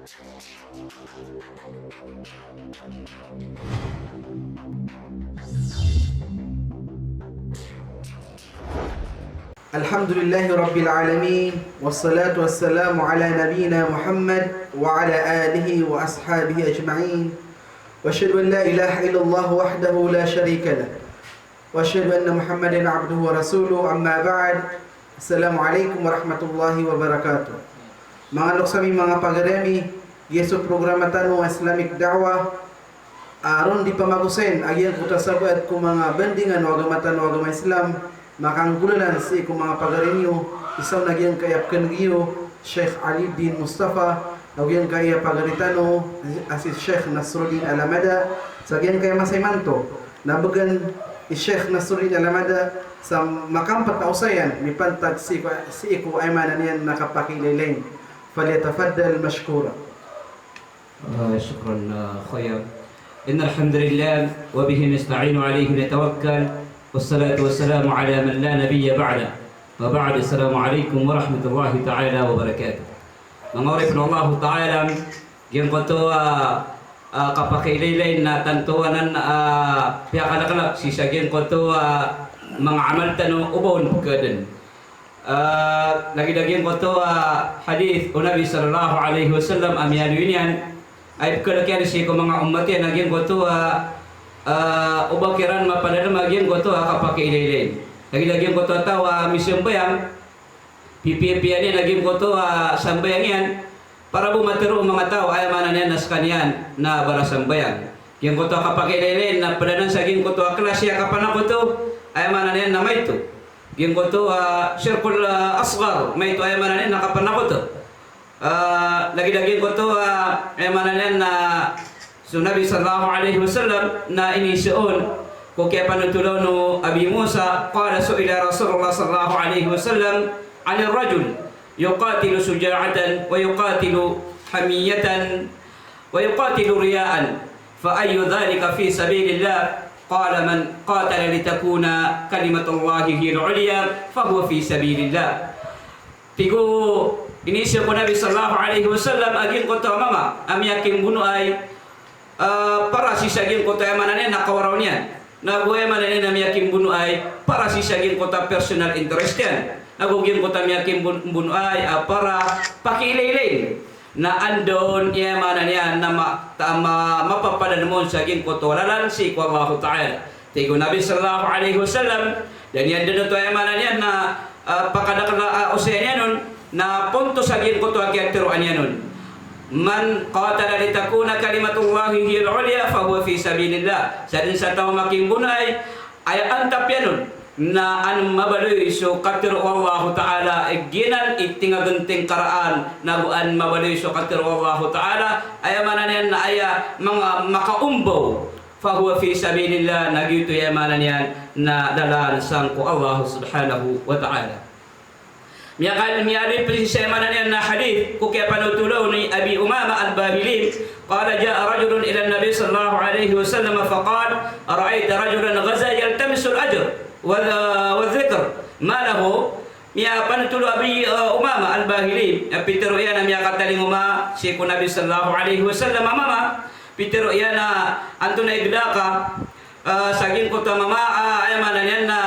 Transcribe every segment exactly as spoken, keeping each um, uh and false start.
الحمد لله رب العالمين، والصلاة والسلام على نبينا محمد وعلى آله وأصحابه أجمعين. وأشهد أن لا إله إلا الله وحده لا شريك له، وأشهد أن محمدا عبده ورسوله. أما بعد. السلام عليكم ورحمة الله وبركاته. Manga loks ami, manga pagari ami, giya so programa tano a Islamic Da'wah, a ron di pamagosayn a giyangkoto a sabaad ko manga bandingan o agama tano a agama Islam, makanggolalan sii ko manga pagari niyo, isa on a giyangkaya pkhan'g iyo, Sheikh Ali bin Mustafa, ago giyangkaya pagari tano a si Sheikh Nasruddin Alamada, sa giyangkaya masa imanto na bgan i Sheikh Nasruddin Alamada sa makampt a osayan mipantag sii ko, sii ko aya maana niyan na kapakiilaylayn. Falyatafaddal mashkura. آه، شكرا، آه، خويا. إن الحمد لله وبه نستعين وعليه نتوكل، والصلاة والسلام على من لا نبي بعده، وبعد، السلام عليكم ورحمة الله تعالى وبركاته. Manga oripn o Allahu Ta'ala, giyangkoto a, a, kapakiilaylayn na tanto anan a piyakalaklak sii sa giyangkoto a manga amal tano o ba on pkadn. Ah, lagid a giyangkoto a hadith o Nabi sallallahu alaihi wasallam a miyaaloy niyan a ipkhalk iyan sii ko manga ummat iyan a giyangkoto a, ah, o ba kiran mapadalm a giyangkoto a kapakiilaylayn. Lagid a giyangkoto a taw a misambayang, pipiyapiya niyan a giyangkoto a sambayang iyan, para bo matharo o manga taw a aya maana niyan na skaniyan na barasambayang. Giyangkoto a kapakiilaylayn na pd anan sa giyangkoto a klasi a kapanakoto, aya maana niyan na maito. Giyangkoto a shirkul, ah, asghar, maito aya maana niyan na kapanakoto. Ah, lagid a giyangkoto a, aya maana niyan na so Nabi sallallahu alaihi wasallam na iniiza on ko kiyapanothola on o Abi Musa, qala su'ila Rasulullah sallallahu alaihi wasallam 'anir rajul yuqatilu shuja'atan wa yuqatilu hamiyatan wa yuqatilu riya'an, fa ayyu dhalika fi sabilillah? Qala man qatala litakuna kalimatullahi hiyal 'ulya fahuwa fi sabilillah. Tig o, iniiza ko Nabi sallallahu alaihi wasallam a giyangkoto a mama a miyakimbonoay, ah, para sii sa giyangkoto a aya maana niyan na kawaraw niyan. Nago aya maana niyan na miyakimbonoay para sii sa giyangkoto a personal interest iyan. Nago giyangkoto a miyakimbon-, mbonoay a para pakiilaylayn. Na anda on i aya maana niyan na ma-, ta-, ma-, mapapadalm on sa giyangkoto a lalan sii ko Allahu Ta'ala. Tig o Nabi sallallahu alaihi wasallam, da niyan dn oto aya maana niyan na, ah, pakadakl a, ah, osayan iyan on, na ponto sa giyangkoto a kiyatharoa niyan on. Man qatala litakuna kalimatullahi hiyal 'ulya fahuwa fi sabilillah. Sadn sa taw a makimbonoay, aya antap iyan on na an mabaloy so katharo o Allahu Ta'ala, eh, giyanan i tingagn tingkaraan, nago an mabaloy so katharo o Allahu Ta'ala, aya maana niyan na aya manga makaombaw, fahuwa fi sabilillah, na giyoto i aya maana niyan na lalan sangko Allah subhanahu wa ta'ala. Miyakal-, miyaaloy pn sii sa aya maana niyan na hadith ko kiyapanothola on i Abi Umamah Al-Bahili, qala ja'a rajulun ila Nabi sallallahu alaihi wasallam faqal, ara'aita rajulan ghaza yaltamisul ajr wa, wa dhikr, ma lahu? Miyapanothola o Abi, eh, Umamah Al-Bahili, eh, pitharo iyan a miyakatalingoma sii ko Nabi sallallahu alaihi wasallam a mama, pitharo iyan a antonaa i gda ka, ah, sa giyangkoto a mama, ah, aya maana niyan na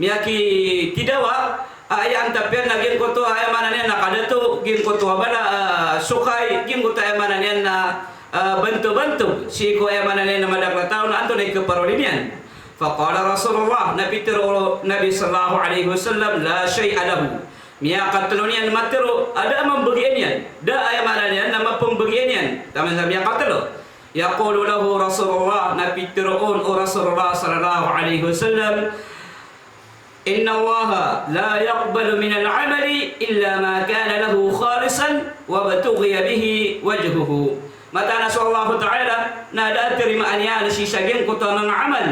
miyakitidawa, ah, aya antap iyan na giyangkoto, ah, aya maana niyan na kadato, giyangkoto a bala, ah, sokay, giyangkoto aya maana niyan na, ah, bantobantog sii ko aya maana niyan na madakl a taw na antonaa i khaparoli niyan. Faqala Rasulullah, na pitharo o Nabi sallallahu alaihi wasallam, la shay'a lahu. Miyakatlo niyan matharo a da a mambagian iyan, da aya maana niyan na mapambagian iyan. Taman sa miyakatlo. Yaqulu lahu Rasulullah, na pitharo on o Rasulullah sallallahu alaihi wasallam, innallaha la yaqbalu minal amali illa ma kana lahu khalisan wabtughiya bihi wajhuhu. Mataan a so Allahu Ta'ala na da a tarimaan iyan sii sa giyangkoto a manga amal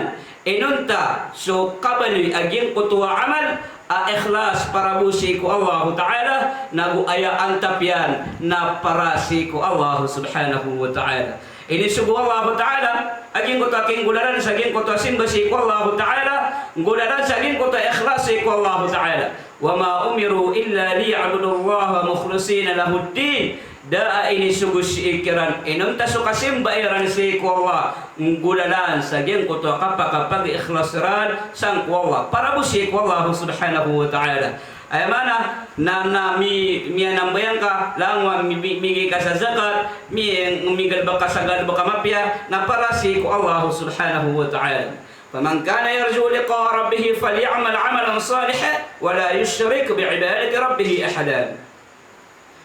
inonta so kabaloy a giyangkoto a amal a ikhlas para bo sii ko Allahu Ta'ala, nago aya antap iyan na para sii ko Allahu Subhanahu wa Ta'ala. Inisogo o Allahu Ta'ala a giyangkoto a kinggolalan sa giyangkoto a simba sii ko Allahu Ta'ala, nggolalan sa giyangkoto a ikhlas sii ko Allahu Ta'ala. Wa ma umiru illa liya'budullaha mukhlisina lahud-din. Da a inisogo sii kiran inonta so kasimba iran sii ko Allah, nggolalan sa giyangkoto a kapakapag-ikhlas iran sangko Allah, para bo sii ko Allah subhanahu wa ta'ala. Aya maana na, na mi-, miyanambayang ka, langon a mi-, mi-, migay ka sa zakat, mi-, migalebek ka sa galebek a mapiya, na para sii ko Allah subhanahu wa ta'ala. Faman kana yarju liqa'a rabbih falya'mal 'amalan salihan wa la yushrik bi'ibadati rabbih ahada.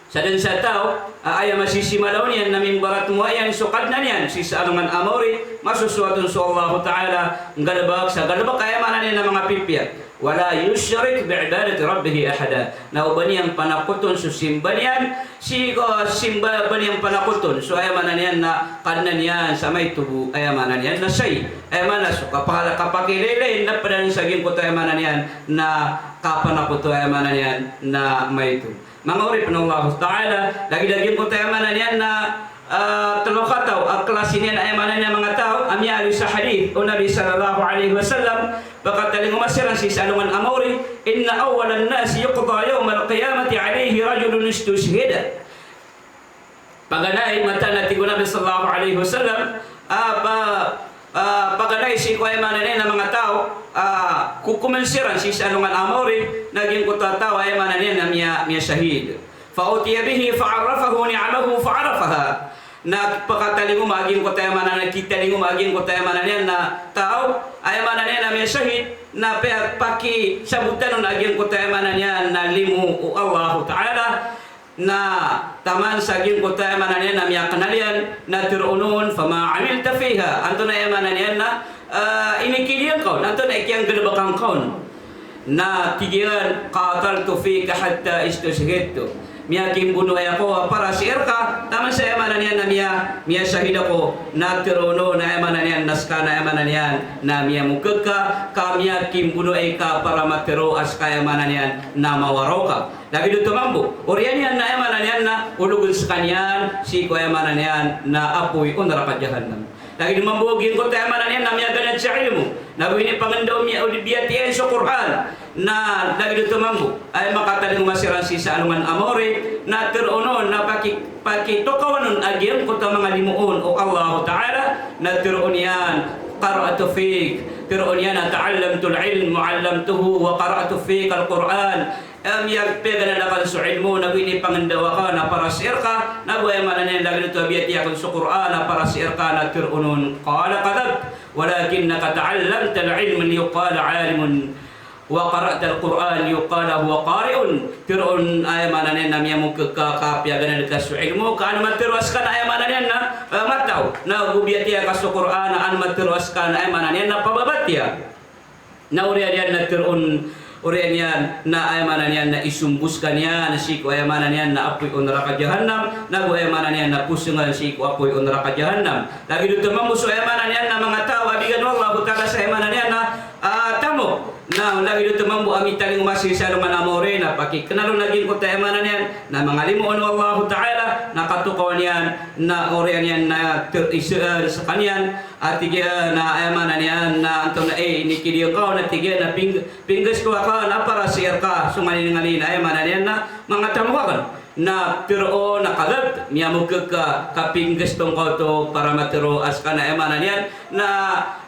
Sa den sa taw a aya masisimalaw niyan na mimbaratmowa iyan so Kadnan iyan sii sa alongan a maori, masosoat on so Allahu Ta'ala, nggalebek sa galebek a aya maana niyan na manga pipiya. Wa la yushrik bi'ibadati rabbih ahada. Na o ba niyan panakoton so simba niyan, sii ko simba, ba niyan panakoton so aya maana niyan na Kadnan iyan sa maito bo aya maana niyan na shay. Aya maana so kapahala, kapakilaylay na pd anan sa giyangkoto aya maana niyan na kapanakoto aya maana niyan na maito. Manga oripen o Allahu Ta'ala, lagid a giyangkoto aya maana niyan na, ah, telo kataw a klasi niyan aya maana niyan a manga taw a miyaaloy sa hadith o Nabi sallallahu alaihi wasallam, pakatalingoma siran sii sa alongan a maori, "Inna awwalan nasi yuqda yawmal qiyamati alaihi rajulun istushhida." Paganay, mataan a tig o Nabi sallallahu alaihi wasallam, ah, pa-, ah, paganay sii ko aya maana niyan na manga taw a kokomen siran sii sa alongan a maori na giyangkoto a taw a aya maana niyan na miya-, miyashahid. Fa utiya bihi fa arrafahu ni'amahu fa arafaha. Na pakatalingoma a giyangkoto aya maana niyan, kitalingoma a giyangkoto aya maana niyan na taw a aya maana niyan na miyashahid, na pe-, pakisabotan on a giyangkoto aya maana niyan na limo o Allahu Ta'ala. Na taman sa giyangkoto aya maana niyan na miyakenal iyan, na teroon on, "Fama amilta fiha?" Antonaa aya maana niyan na, ah, inikiliyan ka on, antonaa i kiyanggalebekan ka on? Na tig iyan, "Qataltu fika hatta istushhidtu." Miyakimbonoay ako a para sii rka, taman sa aya maana niyan na miya-, miyashahid ako, na teroon on aya maana niyan na seka na aya maana niyan na miyamokeg ka, ka miyakimbonoay ka para matero a seka aya maana niyan na mawaraw ka. Lagid oto mambo, oriyan iyan na aya maana niyan na ologen sekaniyan sii ko aya maana niyan na apoy o naraka Jahannam. Lagid mambo giyangkoto aya maana niyan na miyaganad sa ilmo, na go inipangendaw, miya-, o di biyatiya iyan so Qur'an. Na lagid oto mambo, aya makatalingoma siran sii sa alongan a maori, na teroon on, na paki-, pakitokawan on a giyangkoto a manga limo on o Allahu Ta'ala, na teroon iyan, "Qara'tu fik." Teroon iyan a, "Ta'allamtul ilm wa 'allamtuhu wa qara'tu fikal Qur'an." Em, aya piyaganad aken so ilmo, na go inipangendaw aken a para sii rka, na go aya maana niyan lagid oto a biyatiya aken so Qur'an a para sii rka, na teroon on, "Qala kadhabt, walakinnaka ta'allamtal ilma liyuqala alimun, wa qara'tal Qur'an liyuqala huwa qari'un." Teroon aya maana niyan na miyamokeg ka, ka piyaganad ka so ilmo, ka an matero a seka na aya maana niyan na, eh, mataw, na go biyatiya ka so Qur'an a an matero a seka na aya maana niyan na pababatiya. Na oriyan iyan na teroon, oriyan iyan na aya maana niyan na isombos ka niyan sii ko aya maana niyan na apoy o naraka Jahannam, na go aya maana niyan na posengan sii ko apoy o naraka Jahannam. Lagid oto mambo so aya maana niyan na manga taw a bigan o Allahu Ta'ala sa aya maana niyan na, ah, tamok. Na lagid oto mambo a mitalingoma sii sa alongan a maori, na pakikenal on a giyangkoto aya maana niyan na manga limo on o Allahu Ta'ala, na katokawan iyan, na oriyan iyan na ter-, isaan sekaniyan, a tig iyan a aya maana niyan na antonaa i inikiliyan ka on, a tig iyan a ping-, pinggastowa ka on a para sii rka so nganin-nganin a aya maana niyan na manga tamok aken. Na teroon a kadhabt, miyamokeg ka, ka pinggasto ngka oto para matero a seka na aya maana niyan na,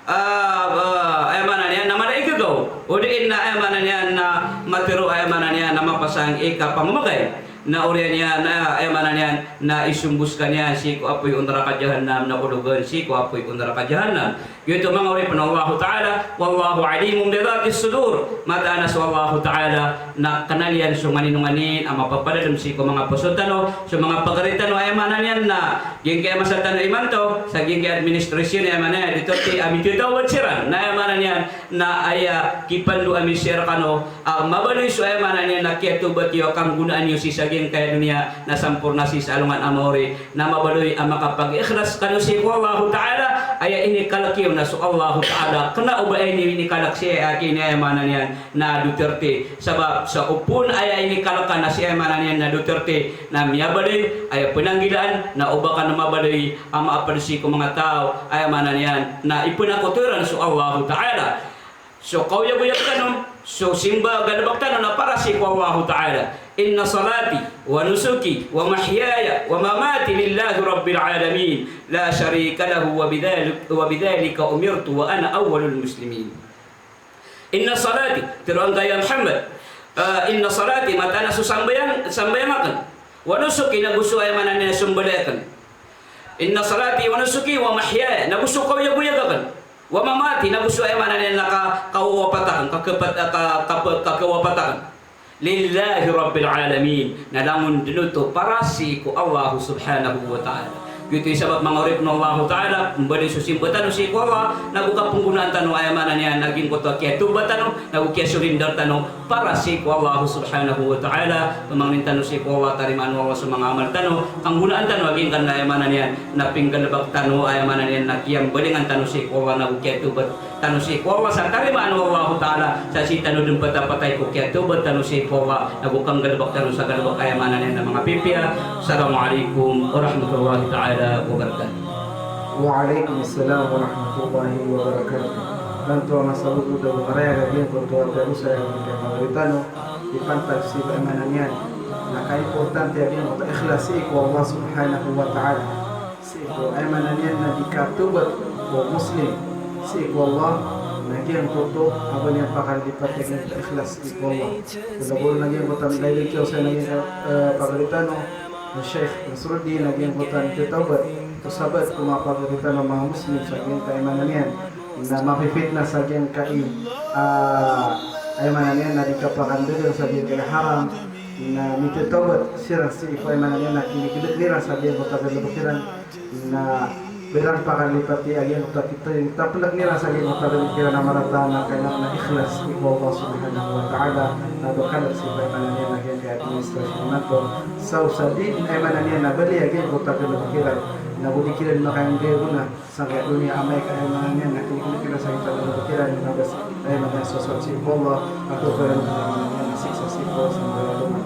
ah, ah, aya maana niyan na mala i gagaw. O di na aya maana niyan na matero aya maana niyan na mapasang i kapamamagay. Na oriyan iyan, na, aya maana niyan, na isombos ka niyan sii ko apoy o naraka Jahannam, na ologen sii ko apoy o naraka Jahannam. Giyoto manga oripen o Allahu Ta'ala, wallahu alimun bi dhatis sudur. Mataan a so Allahu Ta'ala na kenal iyan so nganin-nganin a mapapadalem sii ko manga poso tano, so manga pagari tano, aya maana niyan na giyangkaya masa tano imanto, sa giyangkaya administration, aya maana niyan, Duterte a mititawad siran, na aya maana niyan na aya kipandoa mi sii rekano, a mabaloy so aya maana niyan na kiyatawbat iyo a kanggonaan iyo sii sa giyangkaya doniya na samporna sii sa alongan a maori, na mabaloy a makapag-ikhlas kano sii ko Allahu Ta'ala, aya inikalek iyo na so Allahu Ta'ala, kena o ba aya inikalek sii a kini aya maana niyan na Duterte. Sabap sa opon aya inikalek ka na sii aya maana niyan na Duterte, na miyabaloy, aya penanggilaan, na o ba kano mabaloy a maaped sii ko manga taw, aya maana niyan na ipenakoto iran so Allahu Ta'ala. So kaoyagoyag tano, so simba a galbk tano na para sii ko Allahu Ta'ala. Inna salati wa nusuki wa mahyaya wa mamati lillahi rabbil alamin, la sharika lahu, wa bidhalik-, wa bidhalika umirtu wa ana awwalul muslimin. Inna salati, tharoang ka ya Muhammad, ah, inna salati, mataan a so sambayang, sambayang akn. Wa nusuki, nago so aya maana niyan na so mbalay akn. Inna salati wa nusuki wa mahyaya, nago so kaoyagoyag akn. Wa mamati, nago so aya maana niyan na ka-, kawapat akn, kakepat-, ka-, kap-, kakewapat akn. Lillahi rabbil alamin, na langon dn oto para sii ko Allah subhanahu wa ta'ala. Giyoto i sabap manga oripn o Allah ta'ala, mbaloy so simba tano sii ko Allah, nago kapnggonaan tano aya maana niyan na giyangkoto a kiyatobat tano, nago kiyasurrender tano para sii ko Allah subhanahu wa ta'ala, pamangnin tano sii ko Allah, tarimaan o Allah so manga amal tano, kanggonaan tano a giyangkanan a aya maana niyan na pinggalbk tano, aya maana niyan na kiyambalingan tano sii ko Allah, nago kiyatobat tano sii ko Allah sa tarimaan o Allah ta'ala, sa sii tano dn patapatay ko kiyatobat tano sii ko Allah, nago kanggalbk tano sa galbk aya maana niyan na manga pipiya. Assalamu alaikum warahmatullahi ta'ala wabarakatuh. Wa alaikum assalam warahmatullahi wabarakatuh. Lanto a masagogod ago marayag a giyangkoto a piyarosa iyan a pagari tano, di pantag sii ko aya maana niyan na kaimportante a giyangkoto a ikhlas sii ko Allah subhanahu wa ta'ala. Sii ko aya maana niyan na di katobat ko Muslim sii ko Allah, na giyangkoto a ba niyan pakalipati a giyangkoto a ikhlas sii ko Allah. Lagid na giyangkoto a miyadalil kiyaosay na giyangkoto a, eh, pagari tano, na Sheikh Nasruddin, na giyangkoto a mitatobat ko sabaad ko manga pagari tano a manga Muslim sa giyangkai a aya maana niyan na mapipitna sa giyangkai, ah, aya maana niyan na di kapakandagang sa giyangkai a haram, na mitatobat siran sii ko aya maana niyan na kiniklk iran sa giyangkoto a galbk iran, na ba iran pakalipati a giyangkoto a kit-, taplk iran sa giyangkoto a galbk iran a marata, na kailangan a ikhlas sii ko Allah subhanahu wa ta'ala, na ba kalk sii ko aya maana niyan na giyangkai a administrasyon imanto, sa o sa di, aya maana niyan na bali a giyangkoto a galbk iran, na go di kiran makainggay gona sangkaya doniya, amay ka aya maana niyan na kiniklk iran sa giyangkoto a galbk iran, na ba aya maana niyan na sosot sii ko Allah, ago aya maana niyan na siksa sii ko Allah sa manga alongan.